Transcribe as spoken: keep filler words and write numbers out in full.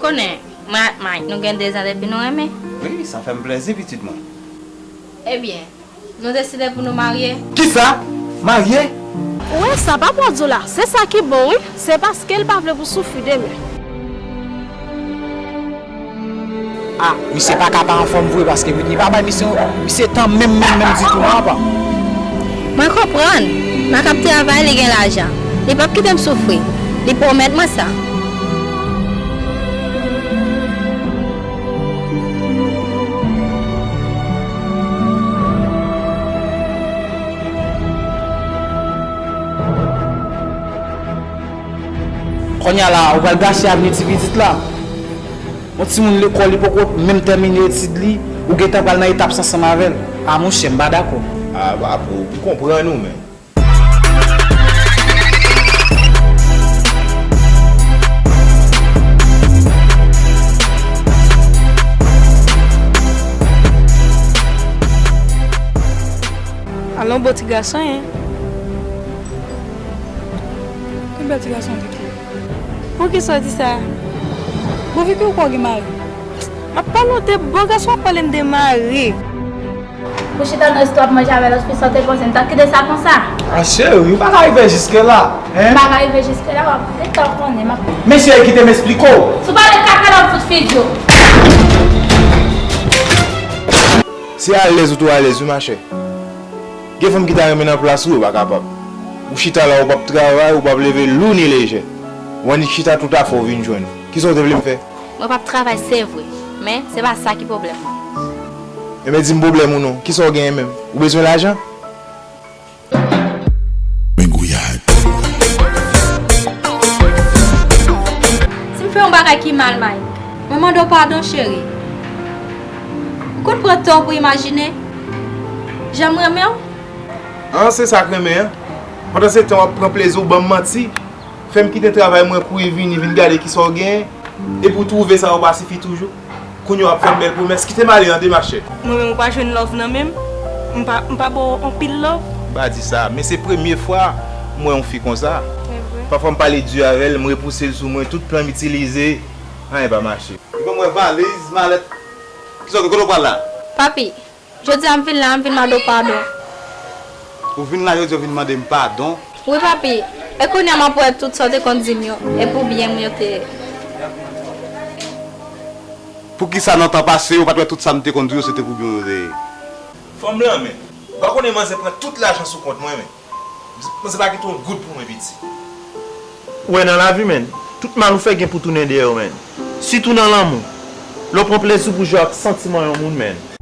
Konnen, mwen ak Mike, nou gen dezan depi nou renmen. Wi, sa fè m plezi, pitit mwen. Ebyen, nou deside pou nou marye. Kisa? Marye? Ou wè sa papa w di w la, se sa ki bon wi, se paske l pa vle pou w soufri demen. Ah, misye pa ka pa anfòm vre paske Britney pa bay misye, misye tan menm menm menm ditou non apa. Mwen konprann, Mike ap travay, li gen lajan. Li p ap kite m soufri. Li pwomèt mwen sa. Kounye a la, ou pral gache avni ti pitit la. Yon timoun lekòl, li poko menm tèmine etid li, ou gentan pral nan etap sa ansanm avè l. Ah, monchè, m pa dakò. Ah, papi, m konprann ou, men. Alon bon ti gason, en. Yon bèl ti gason, Vicky. Poukisa w di sa? Bon, Vicky, ou kwè w gen mari? M ap pale w de bon gason, w ap pale m de mari. Ou chita nan resto ap manje avè lòt fi san w te panse m t ap kite sa konsa? Ah cheri, ou pa ka rive jiske la, en? M pa ka rive jiske la, w ap gentan konnen m ap. Men cheri, kite m esplike w. Si w pale kaka la, m fout figi w. Se alèz ou tou alèz wi machè. Gen fanm ki ta renmen nan plas ou, yo pa kapab. Ou chita la, ou p ap travay, ou p ap leve lou ni lejè. Ou annik chita tout afè w vin jwenn ou. Kisa w te vle m fè? Mwen p ap travay se vre, men se pa sa ki pwoblèm mwen. Enben di m pwoblèm ou non, kisa w genyen menm? Ou bezwen lajan? Men gouyad. Si m fè yon bagay ki mal, Mike, mwen mande w padon, cheri. Ou konn pran tan w pou imajine jan m renmen w? An, se sa k renmen an. Pandansetan w ap pran plezi, w ban m manti. Fè m kite travay mwen kouri vini, vin gade kisa w genyen. Epi w twouve sa yo pa sifi toujou. Kounye a w ap fè m bèl pwomès. Kite m ale an de machè. Mwen menm ou pa jwenn love nan men m? M pa, m pa ba w anpil love? M pa di sa, men se premye fwa m wè yon fi konsa. Pafwa m pale di avè l, m repouse l sou mwen, tout plan m itilize, anyen pa mache. Li ban m wè valiz, malèt. Kisa w gen, kote w pral la? Papi, Jodi a m vin la, m vin mande w padon. Ou vin la jodi a w vin mande m padon? Wi papi, e kounye a m ap wè tout sa w te konn di m yo, e pou byen m yo te ye. Poukisa nan tan pase ou pa t wè tout sa m te konn di w yo se te pou byen w yo te ye? Fanm lan men, ou pa konnen manzè pran tout lajan sou kont mwen men. Manzè pa kite yon goud pou mwen piti. Ou wè nan lavi menn, tout mal ou fè gen pou tounen dèyè w menn. Sitou nan lanmou. Lè w pran plezi w pou jwe ak santiman yon moun menn.